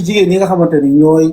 jigéen ñi nga xamante ni ñooy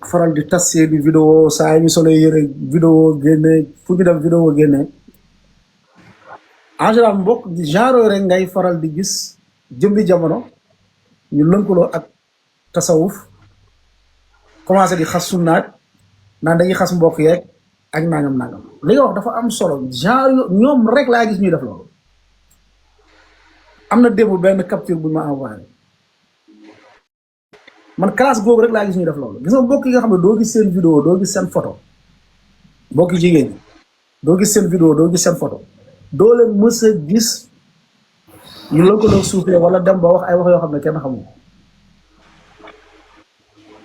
faral di tas seeni vidéo saa yi ñu solo yëre vidéo génne fu ñu dem vidéo génne en général mbokk genre rek ngay faral di gis jëmbi jamono ñu lënkaloo ak tasawuf commencé di xas sunnaat naan dañuy xas mbokk yeeg ak nangam li nga wax dafa am solo genre ñoom rek laa gis ñuy def loolu am na démb benn capture bu ñu ma envoyé man classe googu rek laa gis ñuy def loolu gis nga mbokk yi nga xam ne doo gis seen vidéo doo gis seen photo mbokk jigéen ñi doo gis seen vidéo doo gis seen photo doo leen mës a gis ñu lëkkaloo suufee wala dem ba wax ay wax yoo xam ne kenn xamul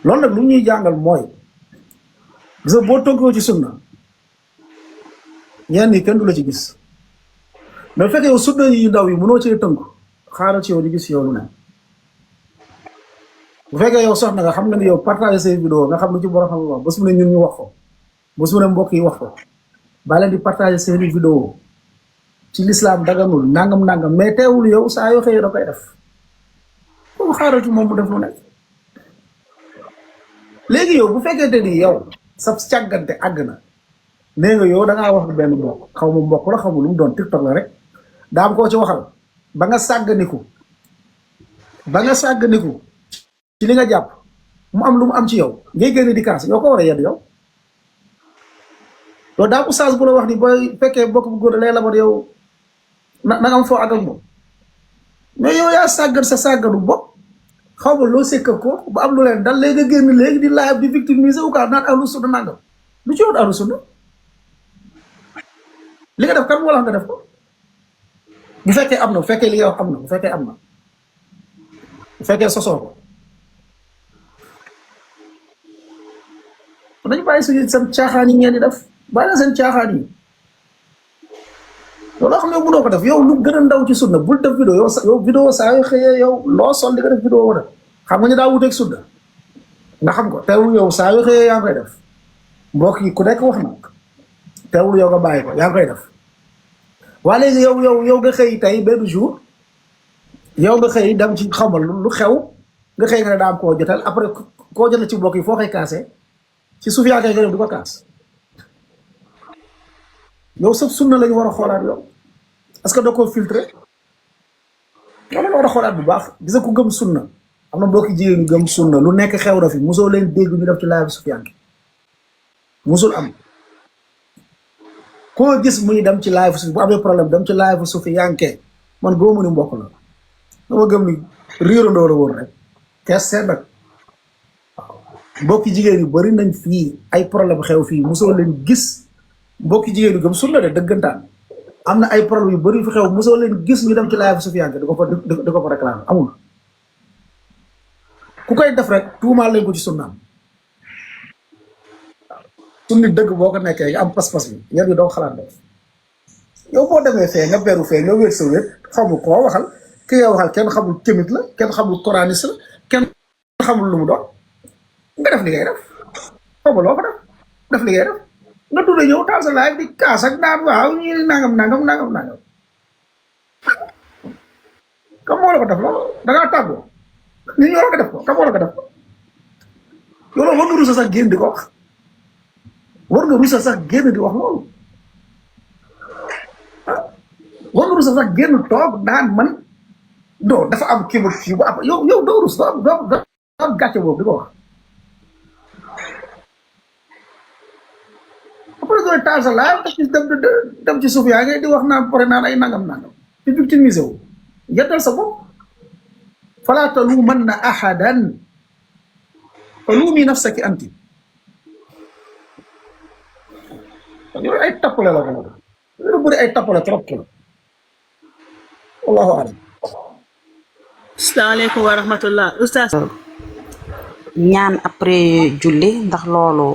loolu nag lu ñuy jàngal mooy gis nga boo tënkoo ci sunna ñenn ñi kenn du la ci gis mais bu fekkee yow sunna yi ndaw yi mënoo cee tënk xaaral ci yow di gis yow lu ne bu fekkee yow soxna nga xam nga ni yow partagé say vidéo nga xam lu ci borom xam wax bés mu ne ñun ñu wax ko bés mu ne mbokk yi wax ko ba leen di partagé seeni vidéo ci lislaam daganul nangam mais teewul yow saa yoo xëyee da koy def foofu xaaral ci moom mu def lu nekk léegi yow bu fekkente ni yow sa càggante àgg na nee nga yow da ngaa wax benn mbokk xaw ma mbokk la xaw ma lu mu doon TikTok la rek daa am koo ci waxal ba nga sàgganiku ci li nga jàpp mu am lu mu am ci yow ngay génne di kaas yow ko war a yedd yow loolu daa oustaz bu la wax ni booy fekkee bokk bu góor lay labat yow na nga am foo àgg ak moom mais yow yaa sàggan sa sàgganu bopp xaw ma loo sekk ko ba am lu leen dal léegi nga génn léegi di live di victimiser ou naan ahlu sunna nangam lu ci woon ahlu sunna li nga def kan moo la nga def ko bu fekkee am na bu fekkee li nga wax am na bu fekkee am na bu fekkee sosoo ko dañu bàyyi suñu seen caaxaan yi ngeen di def bàyyi na seen caaxaan yi loolu xam ne mënoo ko def yow lu gën a ndaw ci sunna bul def vidéo yow vidéo saa yoo xëyee yow loo sol di nga def vidéo wala xam nga ñu daa wuteeg sunna nga xam ko teewul yow saa yoo xëyee yaa ngi koy def mbokk yi ku nekk wax na teewul yow nga bàyyi ko yaa ngi koy def waa léegi yow nga xëy tey benn jour yow nga xëy dem ci xamal lu xew nga xëy nga ne daa am koo jotal après koo jotal ci mbokk yi foo koy kaasee ci suuf yaa ngi koy du ko kaas yow sëb sunna lañu war a xoolaat yow est-ce que doo ko filtré yow lañu war a xoolaat bu baax gis nga ku gëm sunna am na mbokki jigéen ñu gëm sunna lu nekk xew na fi mosoo leen dégg ñu def ci live suuf yaa ngi mosul am koo gis muy dem ci live suuf bu amee problème dem ci live suuf yaa ngi man góomu ni mbokk la dama gëm ni riirandoo la woon rek kees seet nag mbokki jigéen yu bari nañ fii ay problème xew fii mosoo leen gis mbokki jigéen yu gëm sunna de dëggantaan am na ay problème yu bari fi xew mosoo leen gis ñu dem ci live Soufiane di ko fa réclamer amul ku koy def rek tuumaal leen ko ci sunnaam sunni dëgg boo ko nekkee nga am pas-pas bi yar yi doo xalaat def yow boo demee fee nga beru fee nga wér sa wér xamul koo waxal ki nga waxal kenn xamul kémit la kenn xamul coraniste la kenn xamul lu mu doon nga def li ngay def xaw ma loo ko def li ngay def nga tudde ñëw taal sa live di kaas ak naan waaw ñi nangam kam moo la ko def loolu da ngaa tàggoo ni ñu war ko def ko kam moo la ko def ko yow loolu war nga rusa sax génn di ko wax war nga rusa sax génn di wax loolu war nga rusa sax génn toog naan man non dafa am kii bu am yow doo rus doo am gàcce boobu di ko wax après doy taal sa live dem ci suuf yaa ngi di wax naan pare naan ay nangam di victimisé wu yeddal sa bopp fala talumanna ahadan falumi nafsaki anti yooyu ay tappale la ko yooyu bëri ay tappale trop la wallahu alam asalaamaaleykum wa rahmatullah oustaz ñaan après julli ndax loolu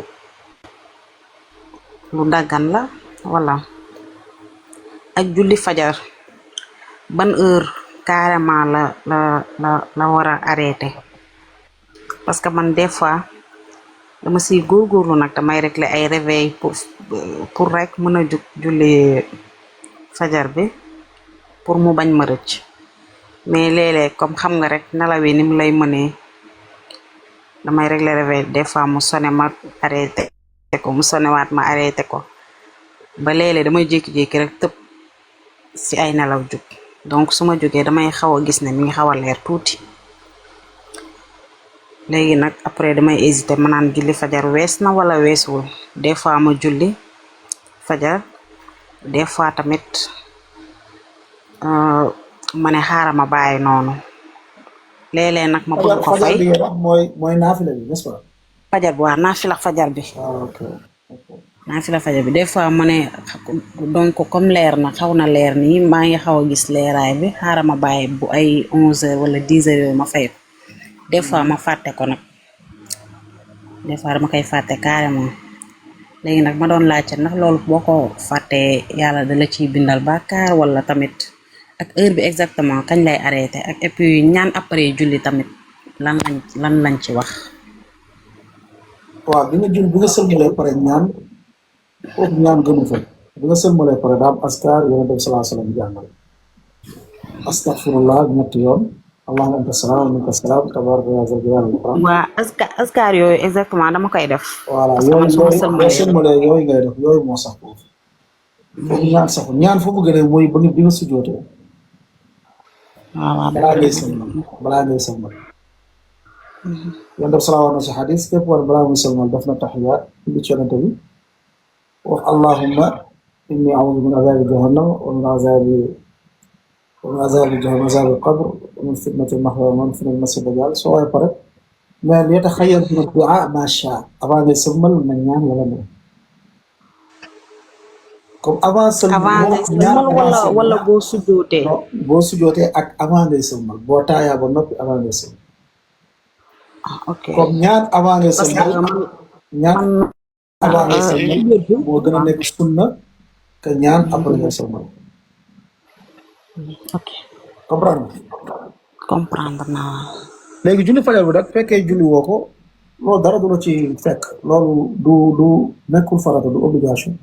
lu daggan la wala ak julli fajar ban heure carrément la war a arrêté parce que man des fois dama siy góorgóorlu nag damay régler ay réveil pour rek mën a jug julli fajar bi pour mu bañ ma rëcc mais léeg-léeg comme xam nga rek nelaw yi ni mu lay mënee damay régler réveil des fois mu sonné ma arrêté ko mu sonné waat ma arrêté ko ba léeg-léeg damay jékki-jékki rek tëb si ay nelaw jug donc su ma jógee damay xaw a gis ne mi ngi xaw a leer tuuti léegi nag après damay hésité ma naan julli fajar wees na wala weesuwul des fois ma julli fajar des fois tamit ma ne xaaral ma bàyyi noonu léeg-léeg nag ma bëgg ko fajar fay bi ngay wax mooy naafila bi n'est-ce pas? fajar bi waaw naafila fajar bi Ok. naafila fajar bi des fois ma ne donc comme leer na xaw na leer nii maa ngi xaw a gis leeraay bi xaaral ma bàyyi bu ay 11h wala 10h yooyu ma fay ko des fois ma fàtte ko nag des fois dama koy fàtte carrément léegi nag ma doon laajte ndax loolu boo ko fàttee yàlla da la ciy bindal bàkkaar wala tamit ak heure bi exactement kañ lay arrêté ak et puis ñaan après julli tamit lan lañ ci wax. waaw bi nga sëlmalee pare ñaan foofu ñaan gënu fa bi nga sëlmalee pare daa am askar Yonent bi sallallahu alayhi wa sallam jàngal astaghfirullah ñetti yoon allahumma anta salaam wa minka salaam tabaaraka yaa zal jalaali wal ikraam. waa askar yooyu exactement dama koy def. voilà parce que man su ma boo sëlmalee yooyu ngay def yooyu moo sax foofu ñaan saxul ñaan foofu gën a mooy bi nga sujjootee waaw balaa ngay sëlmal Yonent bi sallallahu alayhi wa sallam si xadis képp war balaa muy sëlmal def na taxiyaat li ci Yonent bi wax allahumma inni a'uudu min azaabi jahannam wa min azaabi jahannam azaabi qabr wa min fitnati al-mahya wal mamaat wa min fitnati al-masiih ad-dajjaal soo waaye pare mais yataxayyar min ad-du'aa maa shaa avant ngay sëlmal na ñaan wala ne comme avant sëlmal wala boo sujjootee. boo sujjootee ak avant ngay sëlmal boo taayaa ba noppi avant ngay sëlmal. ok comme ñaan avant ngay sëlmal ñaan avant ngay sëlmal moo gën a nekk sunna que ñaan après ngay sëlmal. ok comprendre naa. léegi julli fajar bi nag fekkee julli woo ko loolu dara du la ci fekk loolu du nekkul farata du obligation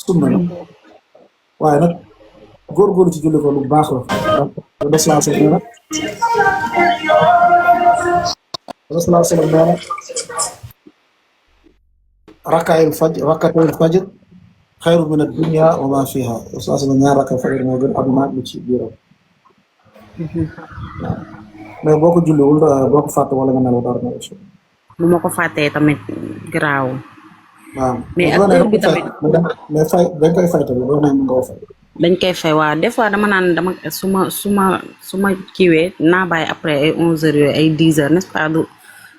sunna la waaye nag góorgóorlu ci julli ko lu baax la. Rasulullah nee na rakatayil fajr xayru min ad-dunya wa ma fiha. Rasulullah ñaar rakka fajar moo gën àdduna ak li ci biiram. mais boo ko julliwul boo ko fàtte wala nga nelaw dara na aussi. bu ma ko fàttee tamit garaawul. waaw mais ak heure bi tamit mais fay dañ koy fay tamit doo ne mën nga ko fay. dañ koy fay waaw des fois dama naan dama su ma kiiwee naa bàyyi après ay 11h yooyu ay 10h n'est-ce pas du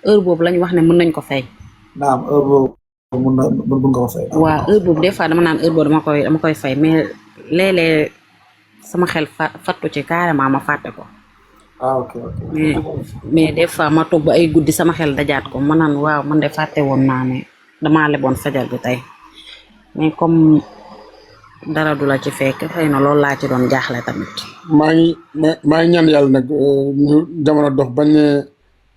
heure boobu lañ wax ne mën nañ ko fay. naam heure boobu mën nga ko fay. waaw heure boobu des fois dama naan heure boobu dama koy fay mais léeg-léeg sama xel fattu ci carrément ma fàtte ko. ok. mais des fois ma toog ba ay guddi sama xel dajaat ko ma naan waaw man de fàtte woon naa ne damaa leboon fajar bi tey mais comme dara du la ci fekk xëy na loolu laa ci doon jaaxle tamit. maa ngi ñaan yàlla nag ñu jamono dox bañ ne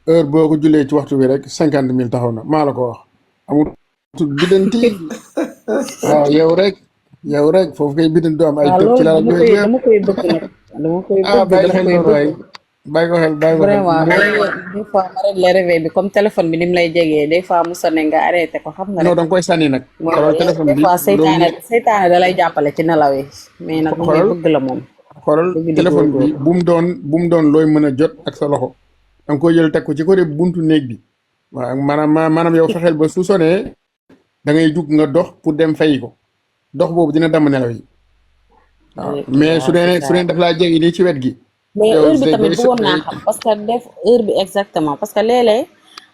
heure boo ko jullee ci waxtu bi rek 50 000 taxaw na maa la ko wax amul biddanti waaw yow rek foofu kay biddanti du am ay tëb ci la dama koy bëgg nag dama koy bëgg bàyyi ko xel vraiment des fois ma rek la réveil bi comme téléphone bi ni mu lay jegee des fois mu sonné nga arrêté ko xam nga rek. non danga koy sànni nag. xoolal téléphone bi des fois seytaane da lay jàppale ci nelaw yi. mais nag lu muy bëgg la moom. xoolal téléphone bi bu mu doon looy mën a jot ak sa loxo danga koy jël teg ko ci côté buntu néeg bi waaw maanaam yow fexeel ba su sonee da ngay jug nga dox pour dem fay ko dox boobu dina damm nelaw yi waaw mais su dee daf laa jegi nii ci wet gi. mais heure bi tamit bëggoon naa xam parce que def heure bi exactement parce que léeg-léeg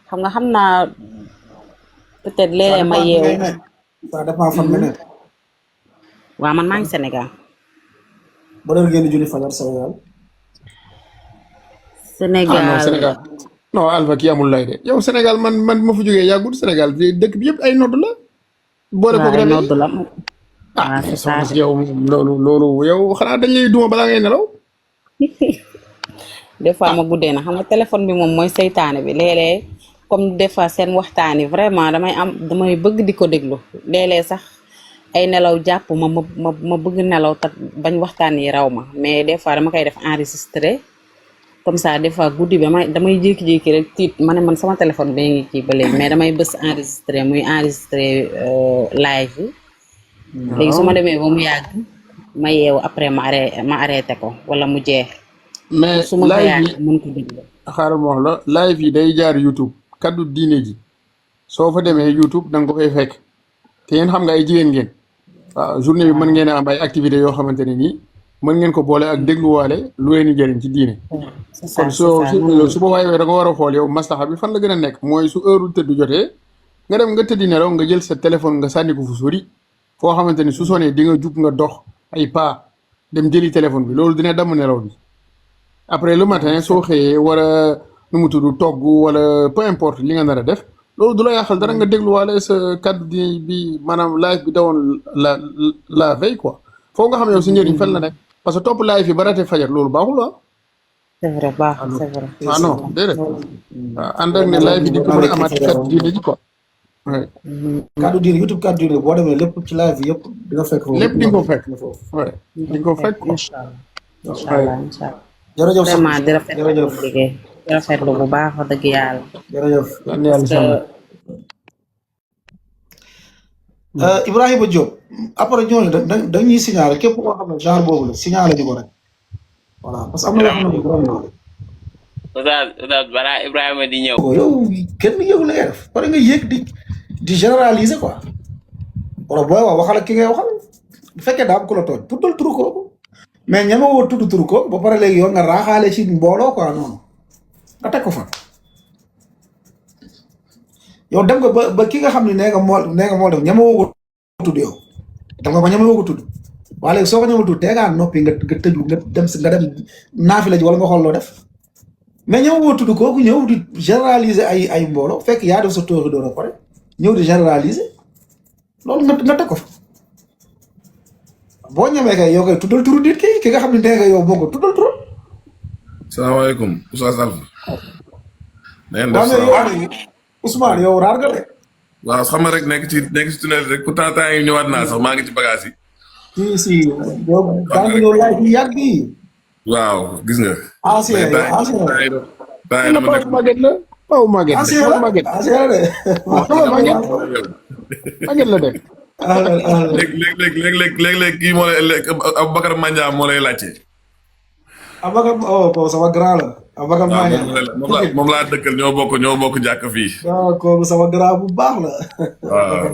xam naa peut-être léeg-léeg ma yeewu. ça dépend fan nga nekk. waaw man maa ngi Sénégal. ba doon ngeen di julli fajar Sénégal. Sénégal non Alpha kii amul lay de yow Sénégal man ma fa jógee yàggul Sénégal dëkk bi yëpp ay nodd la. boole koog ay nodd la. ah soxna si yow loolu yow xanaa dañ lay duma balaa ngay nelaw. des fois ma guddee na xam nga téléphone bi moom mooy seytaane bi léeg-léeg comme des fois seen waxtaan yi vraiment damay bëgg di ko déglu léeg-léeg sax ay nelaw jàpp ma bëgg nelaw te bañ waxtaan yi raw ma mais des fois dama koy def enregistré comme ça des fois guddi bi damay jékki-jékki rek tiit ma ne man sama téléphone bee ngi kii ba léegi mais damay bës enregistré muy enregistré live yi léegi su ma demee ba mu yàgg ma yeewu après ma arrêté ko wala mu jeex mais su ma ko live yàgg yi mën ko déglu. xaaral ma wax la live yi day jaar YouTube kaddu diine ji soo fa demee YouTube da nga ko fay fekk te yéen xam nga ay jigéen ngeen waaw journée bi mën ngeen a am ay activités yoo xamante ne nii mën ngeen ko boole ak dégluwaale lu leen di jëriñ ci diine. c'est ça kon c'est su boobaa yow da nga war a xool yow maslaxa bi fan la gën a nekk mooy su heure tëdd jotee nga dem nga tëddi nelaw nga jël sa téléphone nga sànni ko fu sori foo xamante ni su sonee di nga jug nga dox ay pas dem jëli téléphone bi loolu dina damm nelaw bi après le matin soo xëyee wala nu mu tudd togg wala peu importe li nga nar a def loolu du la yàqal dara nga dégluwaale sa kàddu bi maanaam live bi dawoon la veille quoi foo nga xam yow si njëriñ fan la nekk parce que topp live yi ba raté fajar loolu baaxul ah. c'est vrai baaxul c'est vrai. ah non déedéet waaw ànd ak ne live yi di ko mën a amaat kàddu diine ji quoi. kaddu diine YouTube kaddu diine boo demee lépp ci live yëpp di nga fekk. lépp di nga ko fekk waaw di nga ko fekk quoi. incha allah incha allah. jërëjëf vraiment di rafetlu liggéey di rafetlu bu baax wax dëgg yàlla. jërëjëf. parce que Ibrahima Diop après ñooñu dañuy signaler képp koo xam ne genre boobu la signaler ñu ko rek voilà parce que am na yoo xam ne vraiment. Oustaz balaa Ibrahima di ñëw. yow kenn yëgu la ngay def pare nga yéeg di généraliser quoi wala booy wax waxal ak ki ngay waxal bu fekkee daa am ku la tooñ tuddal turu kooku mais ñama woo tudd turu ko ba pare léegi yow nga raaxaale ci mbooloo quoi noonu nga teg ko fa. yow dem nga ba ki nga xam ne nee nga moo def ñama woo ko tudd yow dem nga ba ñama woo ko tudd waa léegi soo ko ñama tudd tee ngaa noppi nga tëju nga dem naafi la ji wala nga xool loo def mais ñama woo tudd kooku ñëw di généraliser ay mbooloo fekk yaa def sa tooxi doon a pare ñëw di généraliser loolu nga teg ko fa boo ñamee kay yow kay tuddal turu nit ki nga xam ne nee nga yow moo ko tuddal turu. salaamaaleykum Oustaz Alpha. na ngeen def Ousmane yow raar nga de. waaw xam nga rek nekk ci tunnel rek pourtant temps yi ñëwaat naa sax maa ngi ci bagage yi. si yow daa ngi ñëw laaj yi yàgg yi. waaw gis nga. ancien yow ancien temps yi dama nekk Maguette la waaw Maguette ancien la la Maguette ancien la de. Maguette la de. léeg-léeg kii moo lay Aboubacar Mandiang moo lay laajte. Abakar kooku sama grand la. Abakar Mandiang moom laa dëkkal ñoo bokk jàkk fii. waaw kooku sama grand bu baax la. waaw.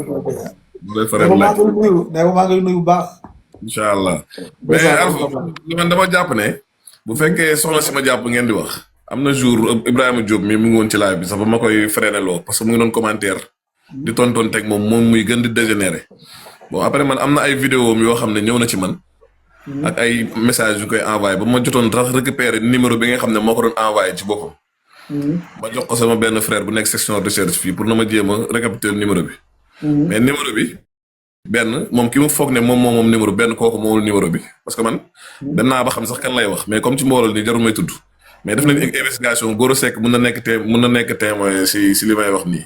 mu lay faral maa laajte ngi nuyu maa ngi nuyu bu baax. incha allah. mais Alpha man dama jàpp ne. bu fekkee soxna si ma jàpp ngeen di wax. am na jour Ibrahima Diop mi mu ngi woon ci live bi sax ba ma koy freiné loo parce que mu ngi doon commentaire. di tontoon teg moom muy gën di dégénéré. bon après man am na ay vidéo yoo xam ne ñëw na ci man. ak ay message yu koy envoyé ba ma jotoon tax récupérer numéro bi nga xam ne moo ko doon envoyé ci boppam. ma jox ko sama benn frère bu nekk section recherche fii pour na ma jéem a récapituler numéro bi. mais numéro bi benn moom ki mu foog ne moom numéro benn kooku moomul numéro bi parce que man. dem naa ba xam sax kan lay wax mais comme ci mbooloo ni jarul may tudd. mais def nañ investigation Gora Seck mun na nekk témoin si li may wax nii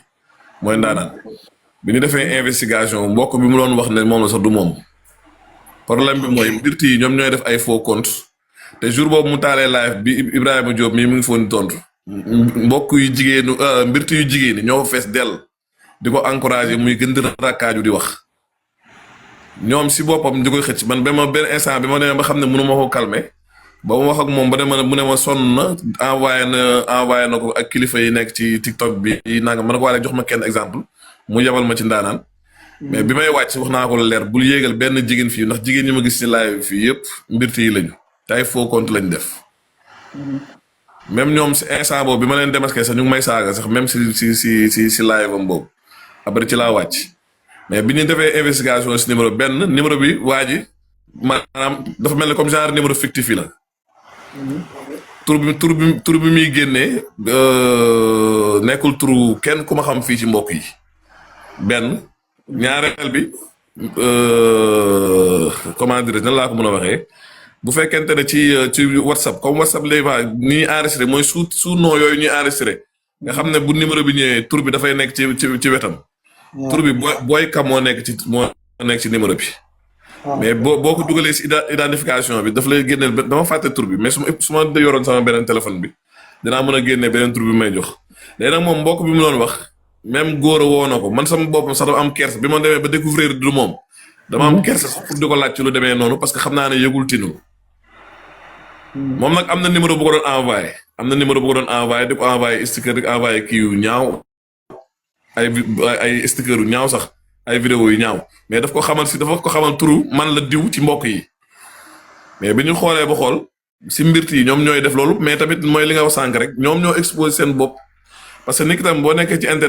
mooy ndaanaan bi ñu defee investigation mbokk bi mu doon wax ne moom la sax du moom. problème bi mooy mbirti yi ñoom ñooy def ay faux compte te jour boobu mu taalee live bi Ibrahima Diop mii mu ngi foon di tontu mbokk yu jigéenu mbirti yu jigéen ñi ñoo fa fees dell di ko encouragé muy gën di rakkaaju di wax ñoom si boppam di koy xëcc man benn instant bi ma demee ba xam ne mënu ma ko calmer ba ma wax ak moom ba mu ne ma sonn na envoyé na ko ak kilifa yi nekk ci TikTok bi nanga ma ne ko waale jox ma kenn exemple mu yebal ma ci ndaanaan mais bi may wàcc wax naa ko la leer bul yéegal benn jigéen fii ndax jigéen ñi ma gis ci live fii yëpp mbirti yi lañu te ay faux compte lañ def même ñoom si instant boobu bi ma leen démasqué sax ñu ngi may saaga sax même si live am boobu après ci laa wàcc mais bi ñu defee investigation si numéro bi waa ji maanaam dafa mel ni comme genre numéro fictif yi la tur bi muy génnee nekkul turu kenn ku ma xam fii ci mbokk yi benn ñaareel bi comment dire nan laa ko mën a waxee bu fekkente ne ci WhatsApp comme WhatsApp léegi ñuy enregistré mooy sous nom yooyu ñuy enregistré nga xam ne bu numéro bi ñëwee tur bi dafay nekk ci wetam. tur bi booy kam moo nekk ci numéro bi. mais boo ko dugalee si identification bi daf lay génneel dama fàtte tur bi mais su ma yoroon sama beneen téléphone bi dinaa mën a génnee beneen tur bi may jox léegi nag moom mbokk bi mu doon wax même góor a woo na ko man sama boppam sax dama am kersa bi ma demee ba découvrir du moom dama am kersa sax pour di ko laaj ci lu demee noonu parce que xam naa ne yëgul tinul moom nag am na numéro bu ko doon envoyé di ko envoyé sticker di ko envoyé kii yu ñaaw ay sticker yu ñaaw sax ay vidéo yu ñaaw mais dafa ko xamal turu man la diw ci mbokk yi mais bi ñu xoolee ba xool si mbirt yi ñoom ñooy def loolu mais tamit mooy li nga wax sànq rek ñoom ñoo exposé seen bopp parce que nit ki tam boo nekkee ci internet